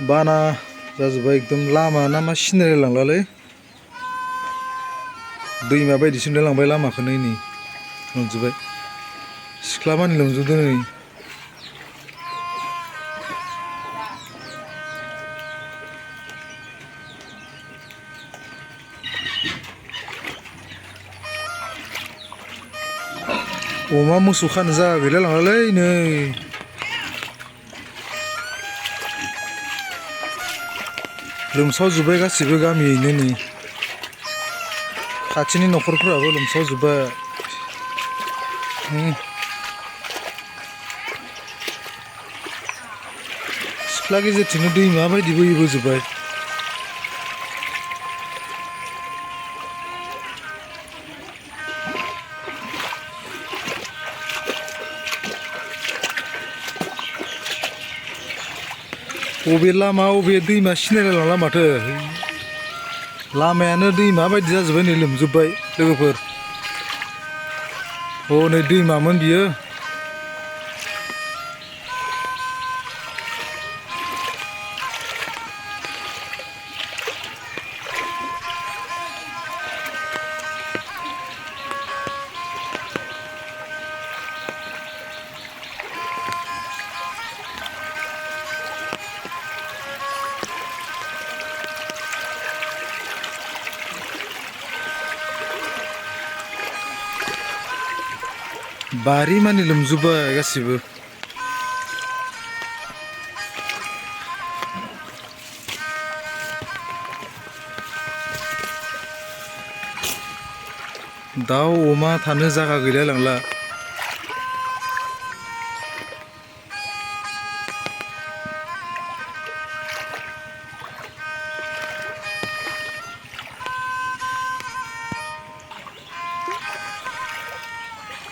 बाना जाजोब्बाय एकदम लामा नामा सिनायलायलांलालै दैमा बायदिसो नुलायलांबाय लामाखौनो नै नुजोब्बाय सिख्ला मानि लोमजोबदों नै अमा मोसौ खानो जायगा गैलायलांलालै नै लोमसावजोब्बाय गासिबो गामियैनो नै खाथिनि न'खरफोराबो लोमसावजोब्बाय सिख्ला गेजेरथिंनो दैमा बायदि बोहैबोजोब्बाय अबे लामा अबे दैमा सिनायलायलांला माथो लामायानो दैमा बायदि जाजोब्बाय नै लोमजोब्बाय लोगोफोर नै दैमामोन बियो बारि मानि लोमजोब्बाय गासिबो दाउ अमा थानो जायगा गैलायलांला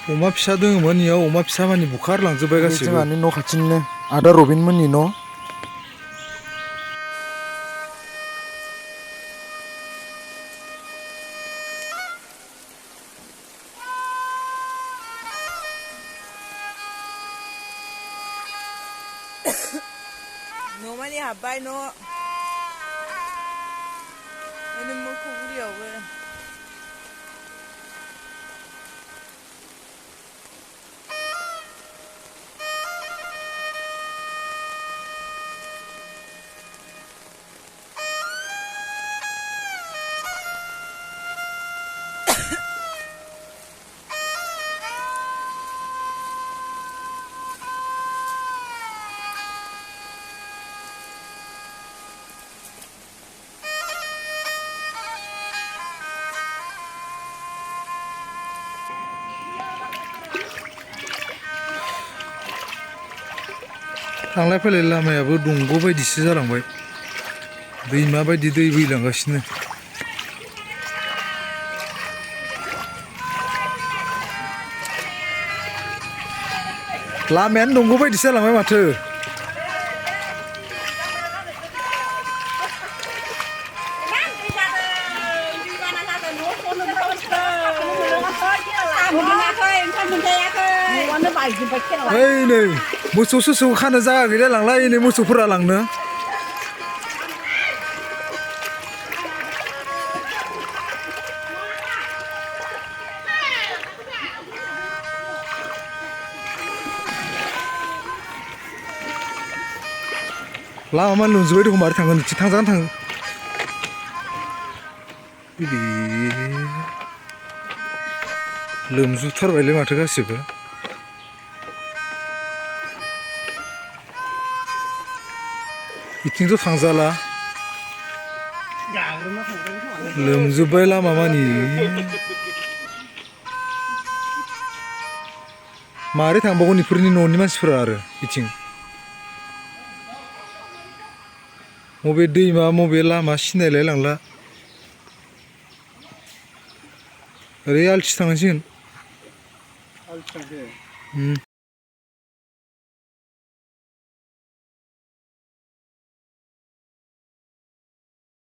अमा फिसा दोङोमोन इयाव अमा फिसा मानि बुखारलांजोब्बाय गासिबो जोंहानि न' खाथिनिनो आदा रबिन मोननि न' न'मानि हाबबाय न' मोखौ गुलियावबो थांलाय फैलाय लामायाबो दंग' बायदिसो जालांबाय दैमा बायदि दै बोहैलांगासिनो लामायानो दंग' बायदिसो जालांबाय माथो नै मोसौ सोसौ खानो जायगा गैलायलांला नै मोसौफोरा लांनो लामा मान लोमजोब्बाय दं मारै थांगोन थांजागोन थाङो लोमजोबथारबायलै माथो गासिबो बिथिंथ' थांजाला लोमजोब्बाय लामा मानि मारै थांबावगोन इफोरनि न'नि मानसिफोरा आरो बिथिं मबे दैमा मबे लामा सिनायलायलांला ओरै आलथि थांनांसिगोन